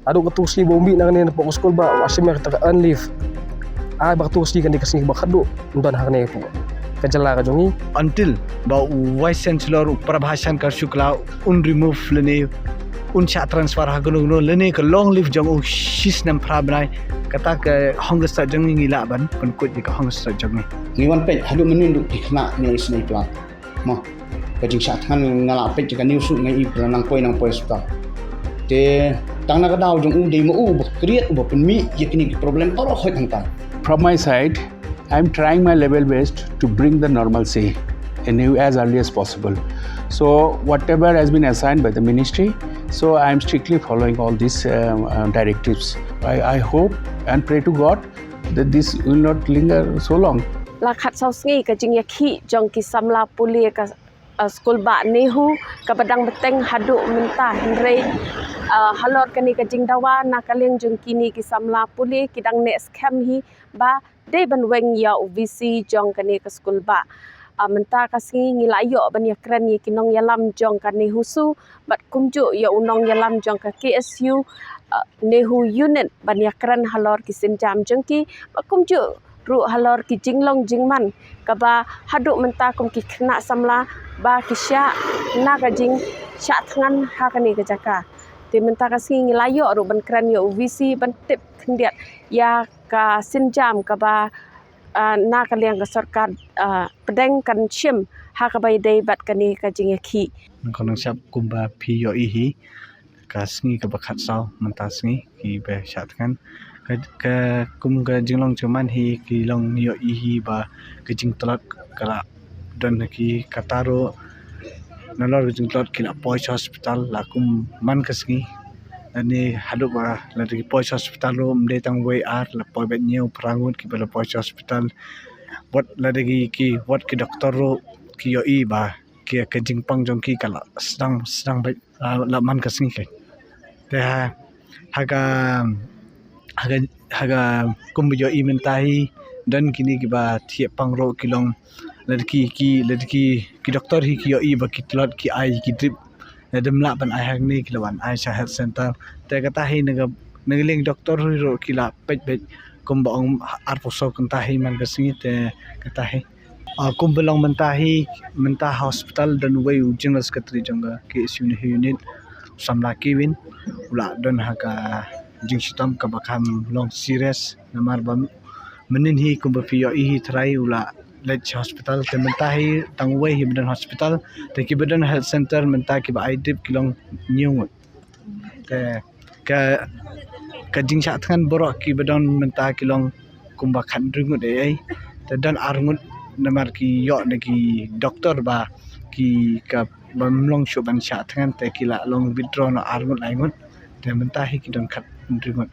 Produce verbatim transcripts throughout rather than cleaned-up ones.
Haduh katto ka sngi ba u mih na kane napoh ka skul ba u la shim ïa kata ka earned leave. Ai ba katto ka sngi kane ka sngi ba khadduh un don ha kane ka jylla ka jong ngi. Until ba u Vice Chancellor u Prabha Shankar Shukla un remove lane un shah transfer ha kano kano lane ka long leave jong u shisnem phra bnai, kata ka hong ka stad jong ngi ngi lah ban pynkut ïa ka hong ka stad jong ngi. Ngi wan peit haduh mynnin ruh ki khynnah ngi la isynei palat. Mo, ka jingshah thngan nga la peit ka news ruh nga i ba la nang poi nang poi hospital. Te tang na ka daw jong u dei ma u ba create, u ba pynmih ïa kine ki problem baroh hoi hangtai. From my side, I'm trying my level best to bring the normalcy in you as early as possible. So whatever has been assigned by the ministry, so I am strictly following all these um, uh, directives. I, I hope and pray to God that this will not linger so long. La khatsaw sngi ka jingïakhih jong ki samla pule ka, uh, skul bah NEHU kaba dang bteng haduh mynta, hynrei, uh, halor kane ka jingdawa na ka liang jong kine ki samla pule ki dang neh skhem hi ba dei ban weng ïa u VC jong kane ka skul bah. Ah, mynta ka sngi ngi la ïoh ban ïakren ïa ki nongïalam jong ka NEHUSU bad kumjuh ïa u nongïalam jong ka KSU, ah, NEHU unit ban ïakren halor ki sienjam jong ki bad kumjuh ruh halor ki jinglong jingman kaba haduh mynta kum ki khynnah samla ba ki shah na ka jingshah thngan ha kane ka jaka. Te mynta ka sngi ngi la ïoh ruh ban kren ïa u VC ban tip khyndiat ïa ka sienjam kaba, ah, na ka liang ka sorkar, ah, pdeng kan shim ha kaba ïadei bad kane ka jingïakhih. Nga kong nang shap kumba phi ïohi hi ka sngi kaba khatsaw mynta sngi kiba shah thngan. Ka, ka kum ka jinglong jingman hi ki long ngi ïohi hi ba ka jingtlot ka la don ha ki, kata ruh nalor ka jingtlot ki la poi sha hospital la kum man ka sngi. Lane haduh ba lada ki poi sha hospital ruh ym dei tang wei ar, la poi bad hynñiew phra ngut kiba la poi sha hospital. Wat lada ki, ki, wat ki doktor ruh ki ïohi ba ki, ka jingpang jong ki ka la sdang, sdang bad, ah, la man ka sngi ka. Te ha, ha ka, ha ka, ha ka kum ba ïohi mynta hi don kine kiba thiah pang ruh ki long, lada ki, ki, lada ki, ki doktor hi ki ïohi ba ki tlot ki ai ki drip. Lada ym lah ban ai hangne ki la wan ai sha health center. Te kata hi na ka, na ka liang doktor hi ruh ki la peit beit kumba ong arphew saw kynta hi man ka sngi te kata hi. Ah, kumba long mynta hi, mynta ha hospital don uwei u General Secretary jong ka KSU NEHU unit, u samla Kevin, u la don ha ka jingshitom kaba kham long serious, namar ba mynnin hi kumba phi ïohi hi trai u la leit sha hospital, te mynta hi tang uwei hi ba don hospital, te kiba don health center mynta kiba ai drip ki long hynñiew ngut. Te ka, ka jingshah thngan baroh kiba don mynta ki long kumba khathynriew ngut ei ei. Te don ar ngut namar ki ïoh na ki doktor ba ki kaba ym long shuh ban shah thngan te ki la long withdraw noh ar ngut lai ngut. Te mynta hi ki don khathynriew ngut.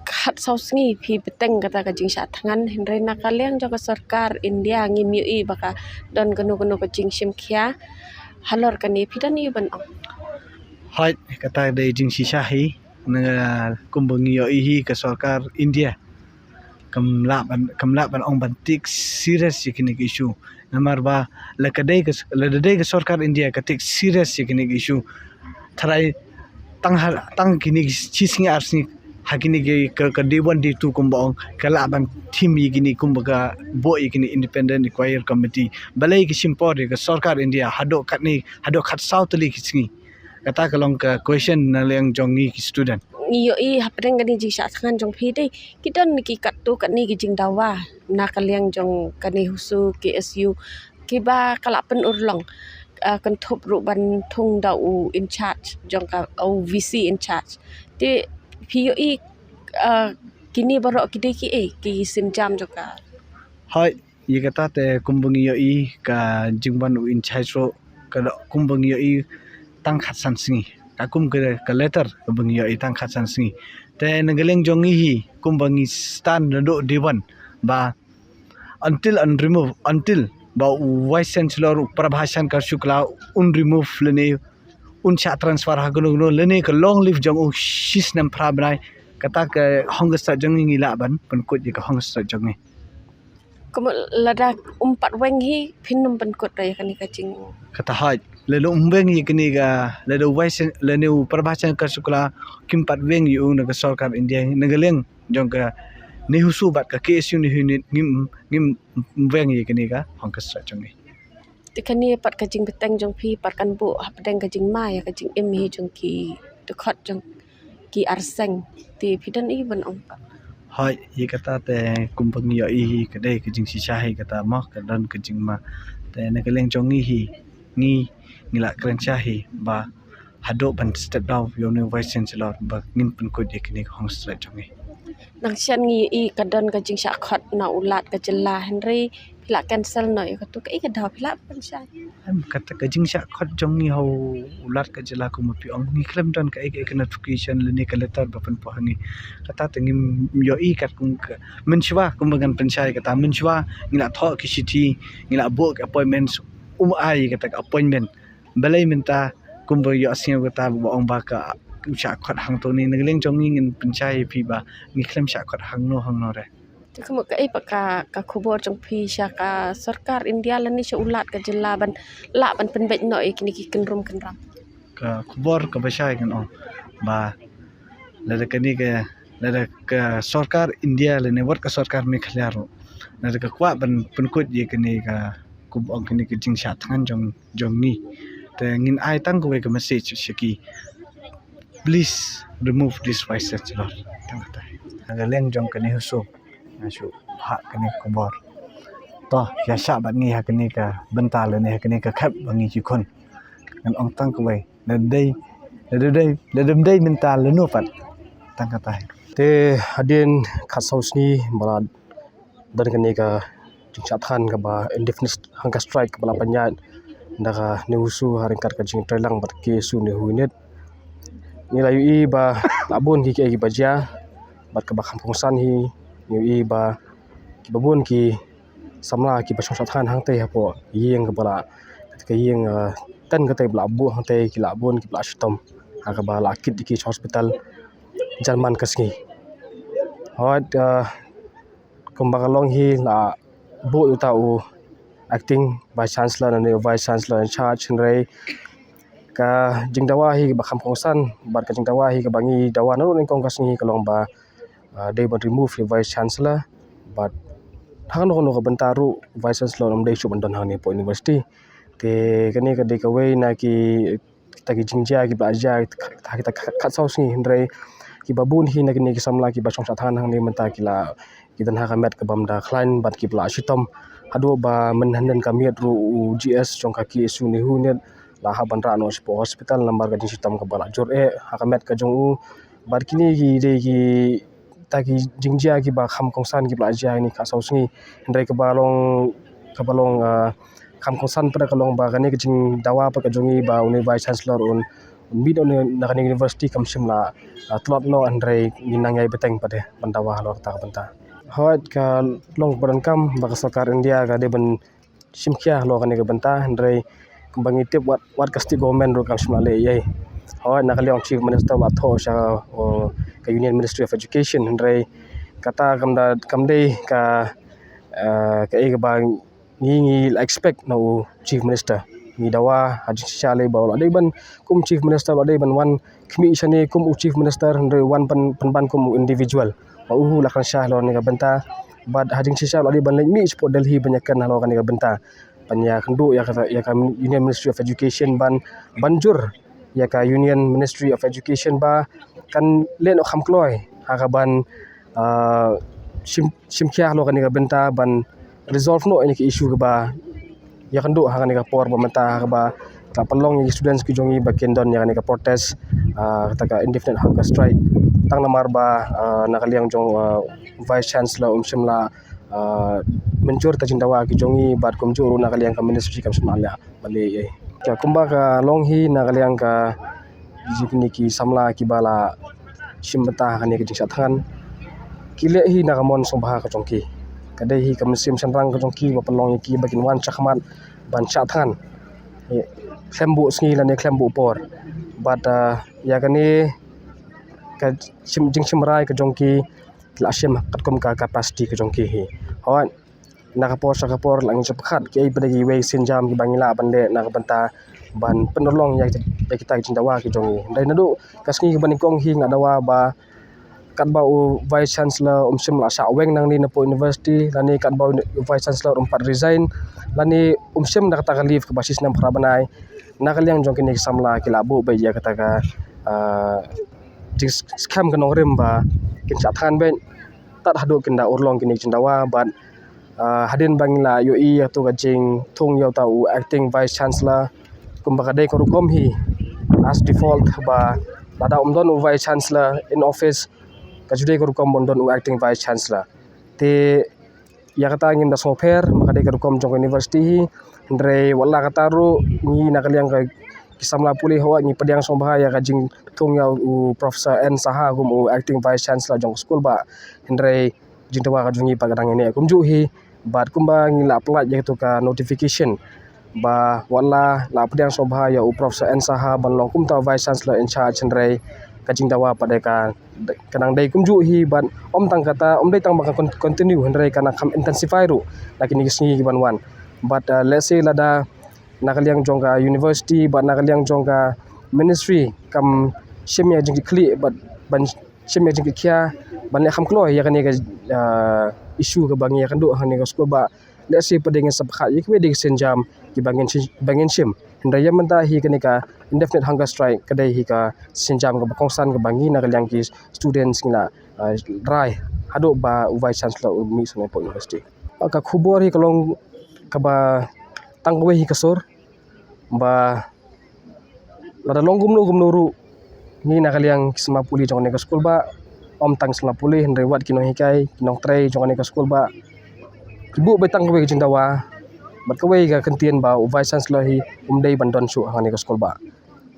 Khatsaw sngi phi bteng kata ka jingshah thngan, hynrei na ka liang jong ka sorkar India ngim ïohi ba ka don kano kano ka jingshim khia halor kane, phi don aiu ban ong? Hooid, kata dei jingshisha hi, na kumba ngi ïohi hi ka sorkar India kam lah ban, kam lah ban ong ban take serious ïa kine ki issue. Namar ba lada ka dei ka, lada dei ka sorkar India ka take serious ïa kine ki issue, tharai tang ha, tang kine ki shi sngi ar sngi ha kine ki ka, ka day one day two kumba ong ka lah ban thim ïa kine kumba ka buh ïa kine independent inquiry committee. Balei ki shim por ïa ka sorkar India haduh katne, haduh khatsaw tylli ki sngi? Kata ka long ka question na liang jong ngi ki student. Ngi ïohi hapdeng kane jingshah thngan jong phi dei ki don ki katto katne ki jingdawa na ka liang jong kane NEHUSU, KSU, kiba ka la pynurlong, ah, kynthup ruh ban thung da u in charge jong ka, u VC in charge. Te phi ïohi, ah, kine baroh ki dei kiei ki sienjam jong ka? Hooid, ïa kata te kumba ngi ïohi ka jingwan u in charge ruh ka dei kumba ngi ïohi tang khatsan sngi. Ka kum ka, ka letter kaba ngi ïohi tang khatsan sngi. Te na ka liang jong ngi hi kumba ngi stand naduh day one ba until un remove, until ba u Vice Chancellor u Prabha Shankar Shukla un remove lane un shah transfer ha kano kano lane ka long leave jong u shisnem phra bnai, kata ka hong ka stad jong ngi ngi lah ban pynkut ïa ka hong ka stad jong ngi. Kumba lada um pat weng hi phin ym pynkut ïa kane ka jing. Kata hooid. lada um weng ïa kane ka, lada u Vice Chan-, lada u Prabha Shankar Shukla kim pat weng ïa u na ka sorkar India, na ka liang jong ka NEHUSU bad ka K S U NEHU NEET ngim, ngim weng ïa kane ka hunger strike jong ngi. Te kane pat ka jingbteng jong phi pat kan buh hapdeng ka jingma ïa ka jingim hi jong ki dkhot jong ki arseng. Te phi don ei ban ong pat? Hooid, ïa kata te kumba ngi ïohi hi ka dei ka jingshisha hi kata mo, ka don ka jingma. Te na ka liang jong ngi hi, ngi, ngi la kren sha hi ba haduh ban step down ïa une u Vice Chancellor ba ngin pynkut ïa kane ka hunger strike jong ngi. Nang shen ngi ïohi ka don ka jingshah khot na u Lat ka jylla, hynrei phi la cancel noh ïa katu, kaei ka daw phi la pynshai? Em, kata ka jingshah khot jong ngi ha u Lat ka jylla kumba phi ong, ngi khlem don kaei kaei ka notification lane ka letter ba pynpaw ha ngi. Kata te ngim ïohi katkum ka, mynshuwa kumba ngan pynshai kata, mynshuwa ngi la thoh ki shithi, ngi la buh ki appointments, um ai kata ka appointment. Balei mynta kumba ïohsngew kata ba ong ba ka shah khot hangto ne, na ka liang jong ngi ngin pynshai ïa phi ba ngi khlem shah khot hangno hangno re. Te kumno, kaei pat ka, ka khubor jong phi sha ka sorkar India lane sha u Lat ka jylla ban lah ban pynbeit noh ïa kine ki kynrum kynram? Ka khubor kaba shai ngan ong ba lada kane ka, lada ka sorkar India lane wat ka sorkar Meghalaya ruh, lada ka kwah ban pynkut ïa kane ka, kumba ong, kane ka jingshah thngan jong, jong ngi, te ngin ai tang kawei ka message sha ki, please remove this Vice Chancellor. Tang kata. Na ka liang jong ka NEHUSU nga shu phah kane ka khubor. To, ïa shah bad ngi ha kane ka bynta lane ha kane ka khep ba ngi ki khun. Ngan ong tang kawei, lada dei, lada dei, lada ym dei mynta lano pat. Tang kata. Te hadien khatsaw sngi ba la don kane ka jingshah thngan kaba indefinite hunger strike kaba la pynïaid da ka NEHUSU ha ryngkat ka jingtrei lang bad K S U NEHU NEET. Ngi la ïohi ba la bun ki, kiei kiba jia bad kaba kham kongsan hi, ngi ïohi ba kiba bun ki samla kiba shong shah thngan hangtei hapoh ïing kaba la, ka ïing, eh, tent katei ba la buh hangtei, ki la bun kiba la shitom ha kaba la kit ïa ki sha hospital jan man ka sngi. Hooid, eh, kumba ka long hi la buh ïa uta u acting Vice Chancellor lane u Vice Chancellor in charge, hynrei ka jingdawa hi kaba kham kongsan bad ka jingdawa hi kaba ngi dawa naduh nyngkong ka sngi ka long ba, ah, dei ban remove ïa u Vice Chancellor bad ha kano kano ka bynta ruh Vice Chancellor um dei shuh ban don hangne hapoh university. Te kane ka dei kawei na ki kita ki jingjia kiba la jia ha kita khatsaw sngi, hynrei kiba bun hi na kine ki samla kiba shong shah thngan hangne mynta ki la, ki don ha ka met ka bym da khlaiñ bad kiba la shitom haduh ba mynhynnin ka miet ruh u G S jong ka K S U NEHU NEET la hap ban rah noh shapoh hospital namar ka jingshitom kaba la jur eh ha ka met ka jong u. Bad kine ki dei ki ta ki jingjia kiba kham kongsan kiba la jia ha kine ki khatsaw sngi. Hynrei kaba long, kaba long, ah, kham kongsan pat ka long ba kane ka jingdawa pat ka jong ngi ba une u Vice Chancellor un, un mih noh na kane ka university kam shym la, ah, tlot noh, hynrei ngi nang ïai bteng pat de ban dawa halor kata ka bynta. Hooid, ka long kaba donkam ba ka sorkar India ka dei ban shim khia halor kane ka bynta, hynrei kumba ngi tip wat, wat ka state government ruh kam shym la leh ei ei. Hooid, na ka liang Chief Minister u la thoh sha, oh, ka Union Ministry of Education, hynrei kata kam da, kam dei ka, eh, kaei kaba ngi, ngi la expect na u Chief Minister. Ngi dawa ha jingshisha lei ba u la dei ban, kum Chief Minister u la dei ban wan khmih shane kum u Chief Minister, hynrei u wan pyn, pynban kum u individual. Ba u la kren sha halor kane ka bynta. Bad ha jingshisha u la dei ban leit mih shapoh Delhi ban ïakren halor kane ka bynta, ban ïakynduh ïa ka, ïa ka Union Ministry of Education ban, ban jur ïa ka Union Ministry of Education ba kan leh noh kham kloi ha kaban, ah, shim, shim khia halor kane ka bynta ban resolve noh ïa kane ka issue kaba ïakynduh ha kane ka por ba mynta ha kaba ka pynlong ïa ki students ki jong ngi ba kin don ïa kane ka protest, ah, kata ka indefinite hunger strike. Tang namar ba, ah, na ka liang jong, ah, Vice Chancellor um shym la, ah, mynjur ta jingdawa ki jong ngi bad kumjuh ruh na ka liang ka ministry kam shym la leh ei ei. Ka kumba ka long hi na ka liang ka jingkine ki samla kiba la shim bynta ha kane ka jingshah thngan, ki leh hi na ka mon sngewbha ka jong ki. Ka dei hi ka mynsiem shynrang ka jong ki ba pynlong ïa ki ba kin wan shakhmat ban shah thngan khlem buh sngi lane khlem buh por. Bad, ah, ïa kane ka shim, jingshim rai ka jong ki, ki la shim katkum ka capacity ka jong ki hi. Hooid, na ka por sha ka por la ngi shu pyrkhat kiei pat de kiwei ki sienjam kiba ngi lah ban leh na ka bynta ban pynurlong ïa, ïa kita ki jingdawa ki jong ngi. Hynrei naduh ka sngi kaba nyngkong hi nga dawa ba katba u Vice Chancellor um shym la shah weng nangne napoh university, lane katba u Vice Chancellor um pat resign, lane um shim da kata ka leave kaba shisnem phra bnai, na ka liang jong kine ki samla ki la buh beit ïa kata ka, ah, jingskhem ka nongrim ba kin shah thngan beit tad haduh kin da urlong kine ki jingdawa. Bad, ah, hadien ba ngi la ïohi ïa tu ka jingthung ïa uta u acting Vice Chancellor, kumba ka dei ka rukom hi as default ba lada um don u Vice Chancellor in office, ka ju dei ka rukom ban don u acting Vice Chancellor. Te ïa kata ngim da sngewpher ba ka dei ka rukom jong ka university hi. Hynrei wat la kata ruh, ngi na ka liang ka ki samla pule, hooid ngi pdiang sngewbha ïa ka jingthung ïa u Professor N Saha kum u acting Vice Chancellor jong ka skul bah. Hynrei jingdawa ka jong ngi pat ka dang ïaineh kumjuh hi. Bad kumba ngi la pynlait ïa katu ka notification ba wat la la pdiang sngewbha ïa u Professor N Saha ban long kum uta u Vice Chancellor in charge, hynrei ka jingdawa pat ka, ka dang dei kumjuh hi. Bad ym tang kata, ym dei tang ba kan con-, continue, hynrei kan kham intensify ruh na kine ki sngi ki ban wan. Bad, uh, let's say lada na ka liang jong ka university bad na ka liang jong ka ministry kam shim ïa jingkitkhlieh bad ban shim ïa jingkitkhia ban leh kham kloi ïa kane ka, ah, issue kaba ngi ïakynduh hangne ka skul bah. Let's say pat ngin sa pyrkhat ïa kiwei de ki sienjam kiba ngin shi-, ba ngin shim. Hynrei ïa mynta hi kane ka indefinite hunger strike ka dei hi ka sienjam kaba kongsan kaba ngi na ka liang ki students ngi la, ah, rai haduh ba u Vice Chancellor u mih sha napoh university. Ka khubor hi ka long kaba tang kawei hi ka sur ba lada long kumno kumno ruh, ngi na ka liang ki samla pule jong kane ka skul bah, ym tang samla pule hynrei wat ki nonghikai, ki nongtrei jong kane ka skul bah, ki buh beit tang kawei ka jingdawa bad kawei ka kyntien ba u Vice Chancellor hi um dei ban don shuh ha kane ka skul bah.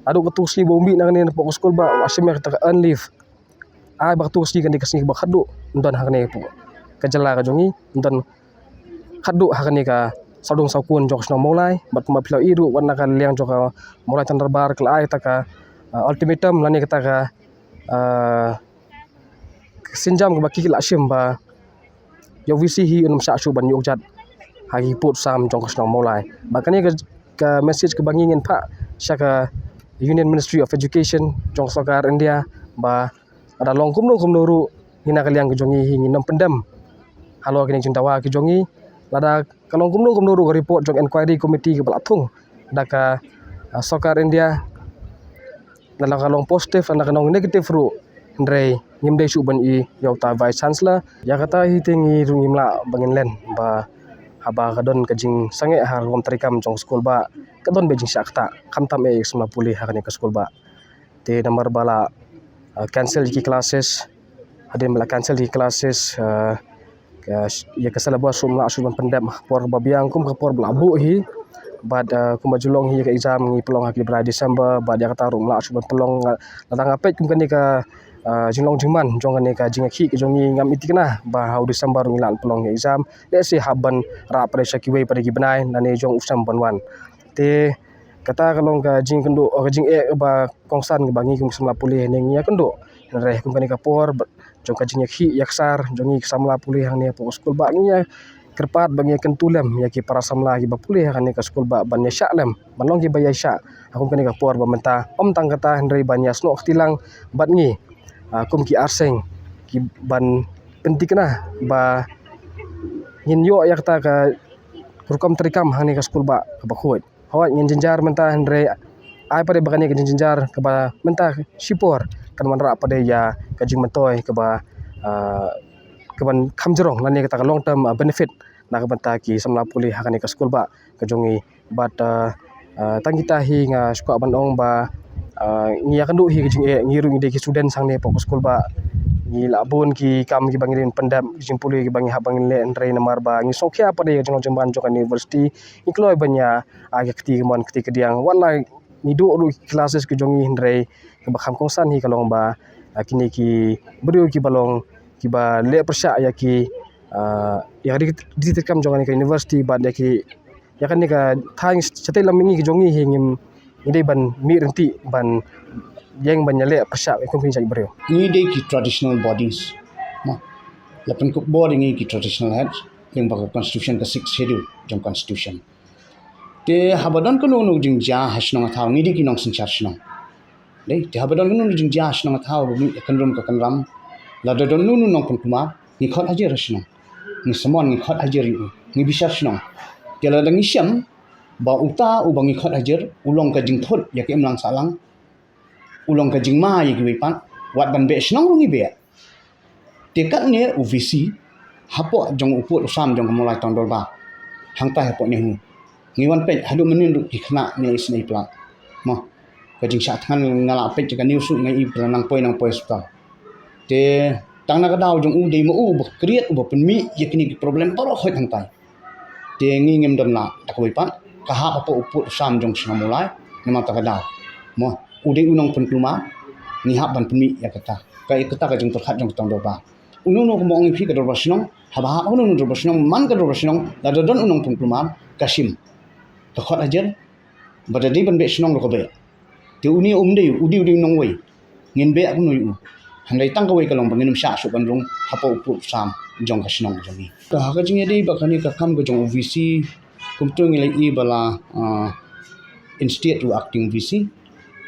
Naduh katu ka sngi ba u mih na kane napoh ka skul bah, u la shim ïa kata ka earn leave. Ai ba katu ka sngi ka dei ka sngi kaba khatduh un don ha kane ka jylla ka jong ngi, un don khatduh ha kane ka sawdong sawkun jong ka shnong Mawlai. Bad kumba phi la ïohi ruh, wat na ka liang jong ka Mawlai Thana Dorbar ka la ai kata ka, ah, ultimatum lane kata ka, ah, sienjam kaba ki la shim ba ïa u VC hi un ym shah shuh ban ïuh kjat ha ki pud sam jong ka shnong Mawlai. Bad kane ka, ka message kaba ngi ngin phah sha ka Union Ministry of Education jong ka sorkar India ba lada long kumno kumno ruh, ngi na ka liang ka jong ngi hi ngin ym pyndem halor kine ki jingdawa ki jong ngi. Lada ka long kumno kumno ruh ka report jong inquiry committee kaba la thung da ka, ah, sorkar India, lada ka long positive, lada ka long negative ruh, hynrei ngim dei shuh ban ïoh ïa uta Vice Chancellor. Ïa kata hi te ngi ruh ngim lah ba ngin len ba haba ka don ka jingsangeh ha ka rukom treikam jong ka skul bah, ka don beit jingshah ktah, khamtam eh ïa ki samla pule ha kane ka skul bah. Te namar ba la, ah, cancel ïa ki classes, hadien ba la cancel ïa ki classes, ah, ka, ïa ka syllabus ruh ym lah shuh ban pyndep ha ka por kaba biang kum ka por ba la buh hi. Bad, ah, kumba ju long hi ïa ka exam ngi pynlong ha ki bnai December, bad ïa kata ruh ym lah shuh ban pynlong. Nga, lada nga peit kum kane ka, ah, jinglong jingman jong kane ka jingïakhih ka jong ngi, ngam i thikna ba ha u December ruh ngi lah pynlong ïa ka exam. Let's say hap ban rah pat sha kiwei pat ki bnai lane jong u snem ban wan. Te kata ka long ka jingkynduh, ka jingeh ba kongsan kaba ngi kum ki samla pule hangne ngi ïakynduh. Hynrei kum kane ka por ba, jong ka jingïakhih ïaksar jong ngi ki samla pule hangne hapoh ka skul bah, ngi ïakyrpad ba ngi ïakyntu lem ïa ki para samla kiba pule hangne ka skul bah ban ïaishah lem, ban long kiba ïaishah ha kum kane ka por ba mynta. Ym tang kata hynrei ban ïasnoh kti lang bad ngi, ah, kum ki arseng ki ban pynthikna ba ngin ïoh ïa kata ka rukom treikam hangne ka skul bah kaba khuid. Hooid, ngin jynjar mynta hynrei ai pat ba kane ka jingjynjar kaba mynta shipor kan wanrah pat ïa ka jingmyntoi kaba, ah, kaban kham jrong lane kata ka long term, ah, benefit na ka bynta ki samla pule ha kane ka skul bah ka jong ngi. Bad, ah, ah, tang kita hi nga sngewkwah ban ong ba, ah, ngi ïakynduh hi ka jingeh, ngi ruh ngi dei ki student hangne hapoh ka skul bah. Ngi la bun ki kam kiba ngi dei ban pyndep, ki jingpule kiba ngi hap ban leh, hynrei namar ba ngi sngewkhia pat ïa ka jinglong jingman jong ka university, ngi kloi ban ïa ai ka kti kamon kti kadiang. Wat la ngi duh ruh ki classes ki jong ngi hynrei kaba kham kongsan hi ka long ba, ah, kine ki briew kiba long kiba leh pyrshah ïa ki, ah, ïa ka dei treikam jong kane ka university bad ïa ki, ïa kane ka thaiñ shatei lam mihngi ka jong ngi hi ngim, ngi dei ban mih ryntih ban ïeng ban ïaleh pyrshah kum ki jait briew. Ngi dei ki traditional bodies. Mo. La pynkup bor ïa ngi ki traditional heads lyngba ka constitution, ka sixth schedule jong constitution. Te haba don kano kano jingjia ha shnong ha thaw, ngi dei ki nongsynshar shnong. Dei, te haba don kano kano jingjia ha shnong ha thaw, ba mih ka kynrum ka kynram, lada don kano kano nongpynkulmar, ngi khot hajir ha shnong. Ngi samon, ngi khot hajir ïa u, ngi bishar shnong. Te lada ngi shem ba uta uba ngi khot hajir u long ka jingthut ïa ka imlang sahlang, u long ka jingma ïa kiwei pat, wat ban beh shnong ruh ngi beh. Te katne u VC hapoh jong u pud u sam jong ka Mawlai Town Dorbar, hangtai hapoh NEHU, ngi wan peit haduh mynnin ruh ki khynnah ngi la isynei palat. Mo, ka jingshah thngan nga la peit ka news ruh nga i ba ki la nang poi nang poi hospital. Te tang na ka daw jong u, dei ma u uba create, uba pynmih ïa kine ki problem baroh khoit hangtai. Te ngi ngim don lah da kawei pat, ka hap hapoh u pud u sam jong shnong Mawlai, namar ta ka daw. Mo, u dei u nongpynkulmar, ngi hap ban pynmih ïa kata. Ka, ïa kata ka jingpyrkhat jong ka Town Dorbar. Uno uno, kumba ong ïa phi, ka dorbar shnong, haba hap uno uno dorbar shnong, man ka dorbar shnong, lada don u nongpynkulmar, ka shim, ka khot hajir, ba da dei ban beh shnong ruh ka beh. Te une um dei, u dei, u dei u nongwei. Ngin beh kumno ïa u? Hynrei tang kawei ka long ba ngin ym shah shuh ban rung hapoh u pud u sam jong ka shnong jong ngi. Ka, ha ka jingïadei bad kane ka kam ka jong u VC, kumto ngi la i ba la, ah, instate u acting VC,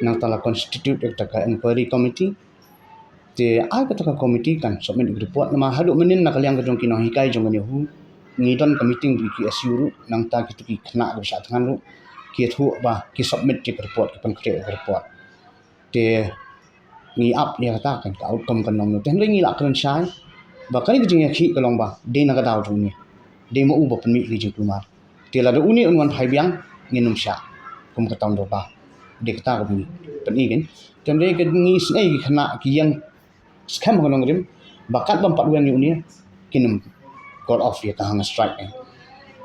nangta la constitute ïa kata ka inquiry committee. Te ai kata ka committee kan submit ïa ka report, namar haduh mynnin na ka liang ka jong ki nonghikai jong ka NEHU, ngi don ka meeting bad ki KSU ruh, nangta kito ki khynnah kiba shah thngan ruh, ki ïathuh ba ki submit ïa ka report, ki pynkhreh ïa ka report. Te ngi ap ïa kata kan, ka outcome kan long kumno. Te hynrei ngi la kren shai ba kane ka jingïakhih ka long ba dei na ka daw jong une, dei ma u ba pynmih ïa ka jingkulmar. Te lada une un wan phai biang, ngin ym shah kum ka Town Dorbar. Dei kata kaba ngi pyni kein. Te hynrei ka ngi sngew ki khynnah ki ïeng skhem ha ka nongrim ba kat bym pat weng ïa une, kin ym call off ïa ka hunger strike.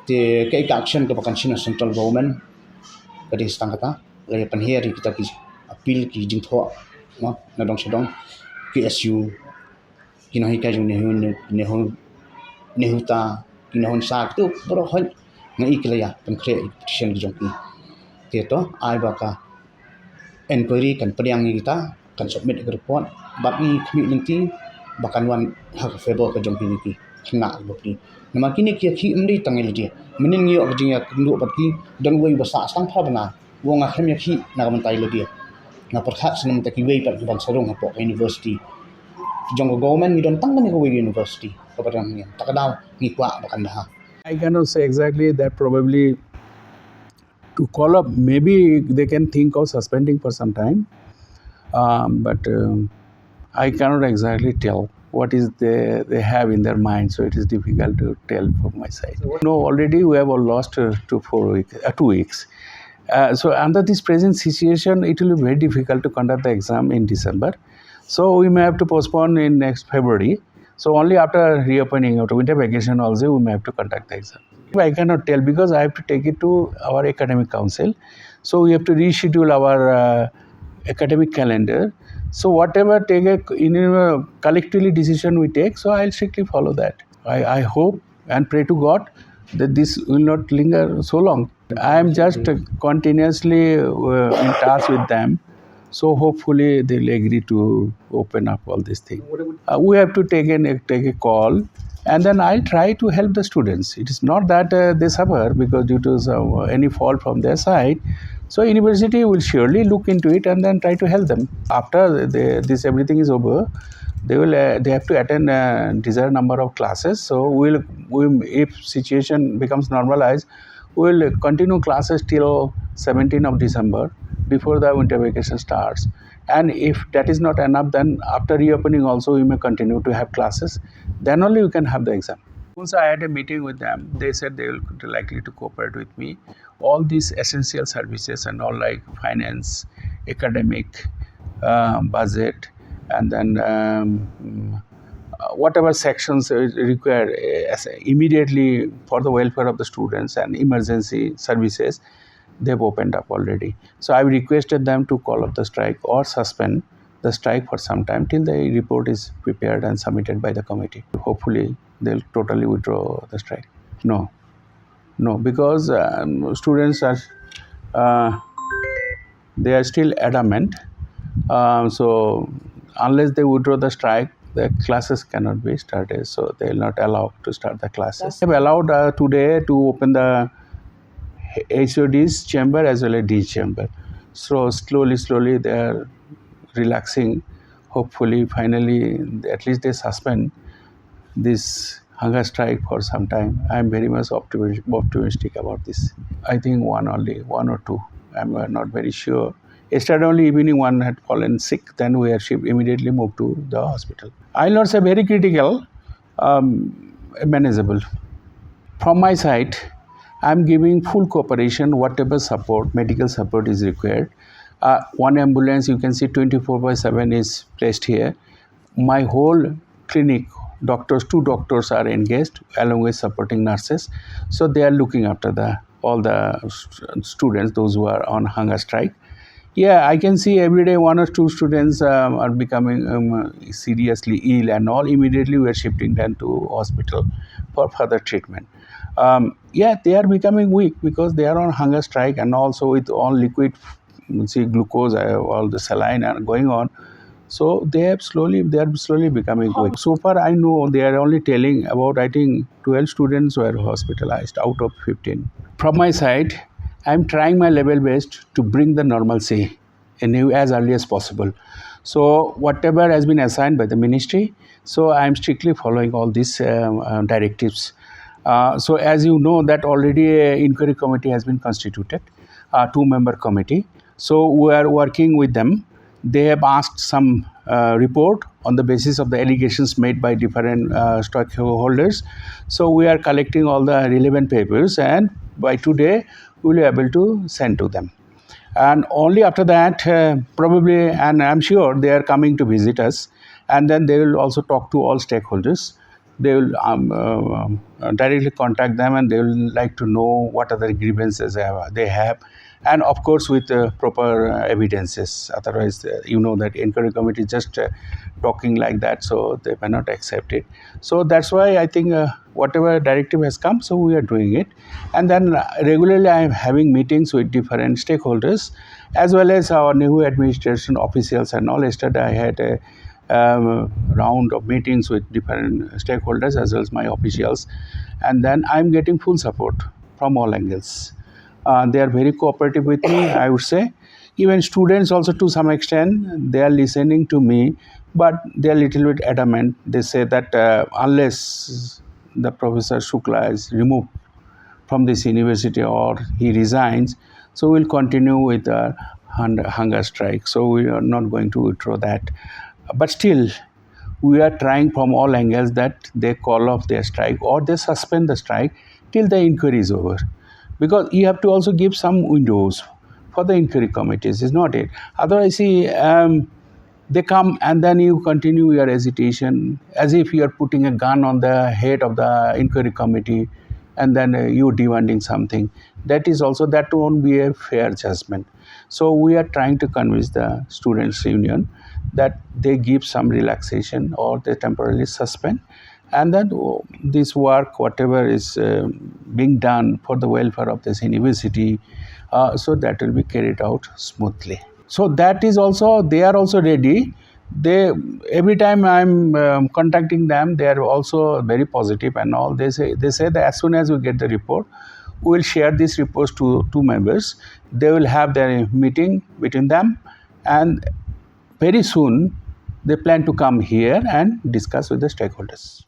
Te kaei ka action kaba kan shim na central government, ka dei sa tang kata, la ïa pynher ïa kita ki appeal, ki jingthoh, mo, na dong sha dong, ki KSU, ki nonghikai jong NEHU, NEHU, NEHUTA, ki NEHUNSA, kito baroh hoi, nga i ki la ïa pynkhreh ïa ki petition ki jong ki. Te to ai ba ka inquiry kan pdiang ïa kita, kan submit ïa ka report, bad ngi khmih lynti ba kan wan ha ka favour ka jong ki, ki khynnah kiba phi. Namar kine ki ïakhih ym dei tang ïa lade. Mynnin ngi ïoh ka jingïakynduh bad ki, don uwei uba sah tang phra bnai, u ong nga khlem ïakhih na ka bynta ïa lade. Nga pyrkhat sha na ka bynta kiwei pat kiban sa rung hapoh ka university jong ka government, ngi don tang kane kawei ka university kaba dang ngi, ta ka daw ngi kwah ba kan bha. I cannot say exactly that, probably to call up, maybe they can think of suspending for some time. Um, but um, I cannot exactly tell what is they, they have in their mind, so it is difficult to tell from my side. No, already we have all lost uh, two, four weeks, uh, two weeks. Uh, so under this present situation, it will be very difficult to conduct the exam in December. So we may have to postpone in next February. So only after reopening, after winter vacation also, we may have to conduct the exam. I cannot tell because I have to take it to our academic council. So we have to reschedule our uh, academic calendar. So whatever take a, in a collectively decision we take, so I'll strictly follow that. I, I hope and pray to God that this will not linger so long. I am just uh, continuously uh, in touch with them. So hopefully they'll agree to open up all these things. Uh, we have to take an take a call, and then I'll try to help the students. It is not that uh, they suffer because due to some, uh, any fault from their side. So university will surely look into it and then try to help them. After they, this everything is over, they will uh, they have to attend a desired number of classes. So we'll we, if situation becomes normalized, we will continue classes till seventeenth of December, before the winter vacation starts. And if that is not enough, then after reopening also we may continue to have classes. Then only we can have the exam. Once I had a meeting with them, they said they will likely to cooperate with me. All these essential services and all, like finance, academic, uh, budget, and then um, uh, whatever sections is required uh, as immediately for the welfare of the students and emergency services, they've opened up already. So I requested them to call up the strike or suspend the strike for some time till the report is prepared and submitted by the committee. Hopefully, they'll totally withdraw the strike. No, no, because um, students are uh, they are still adamant. Uh, so unless they withdraw the strike, the classes cannot be started. So they will not allow to start the classes. They've allowed uh, today to open the H O D's chamber as well as D chamber. So slowly, slowly they are relaxing. Hopefully, finally, at least they suspend this hunger strike for some time. I am very much optimis- optimistic about this. I think one only, one or two. I'm uh, not very sure. Yesterday only evening, one had fallen sick. Then we are shift immediately moved to the hospital. I'll not say very critical, um, manageable. From my side, I'm giving full cooperation, whatever support, medical support is required. Uh, one ambulance, you can see, twenty-four by seven is placed here. My whole clinic, doctors, two doctors are engaged along with supporting nurses. So they are looking after the all the st- students, those who are on hunger strike. Yeah, I can see every day one or two students um, are becoming um, seriously ill and all. Immediately we are shifting them to hospital for further treatment. Um, yeah, they are becoming weak because they are on hunger strike, and also with all liquid, see, glucose, uh, all the saline are going on. So they have slowly, they are slowly becoming weak. So far, I know they are only telling about, I think, twelve students were hospitalized out of fifteen. From my side, I'm trying my level best to bring the normalcy in NEHU as early as possible. So whatever has been assigned by the ministry, so I'm strictly following all these um, uh, directives. Uh, so as you know that already a inquiry committee has been constituted, a two-member committee. So we are working with them. They have asked some uh, report on the basis of the allegations made by different uh, stakeholders. So we are collecting all the relevant papers, and by today we'll be able to send to them. And only after that, uh, probably, and I'm sure they are coming to visit us, and then they will also talk to all stakeholders. They will um, uh, uh, directly contact them, and they will like to know what other grievances they have, they have. And of course, with uh, proper uh, evidences. Otherwise, uh, you know that inquiry committee just uh, talking like that, so they may not accept it. So that's why I think uh, whatever directive has come, so we are doing it. And then uh, regularly, I am having meetings with different stakeholders, as well as our NEHU administration officials and all. Yesterday, I had a um, round of meetings with different stakeholders as well as my officials, and then I'm getting full support from all angles. Uh, they are very cooperative with me, I would say. Even students also, to some extent, they are listening to me, but they are little bit adamant. They say that uh, unless the Professor Shukla is removed from this university or he resigns, so we'll continue with the hun- hunger strike. So we are not going to withdraw that. But still, we are trying from all angles that they call off their strike or they suspend the strike till the inquiry is over. Because you have to also give some windows for the inquiry committees, is not it? Otherwise, see, um, they come and then you continue your agitation as if you are putting a gun on the head of the inquiry committee, and then uh, you demanding something. That is also, that won't be a fair judgment. So we are trying to convince the students union that they give some relaxation or they temporarily suspend, and then uh, this work, whatever is uh, being done for the welfare of this university, uh, so that will be carried out smoothly. So that is also, they are also ready. They, every time I'm um, contacting them, they are also very positive and all. They say, they say that as soon as we get the report, we will share these reports to two members. They will have their meeting between them, and very soon they plan to come here and discuss with the stakeholders.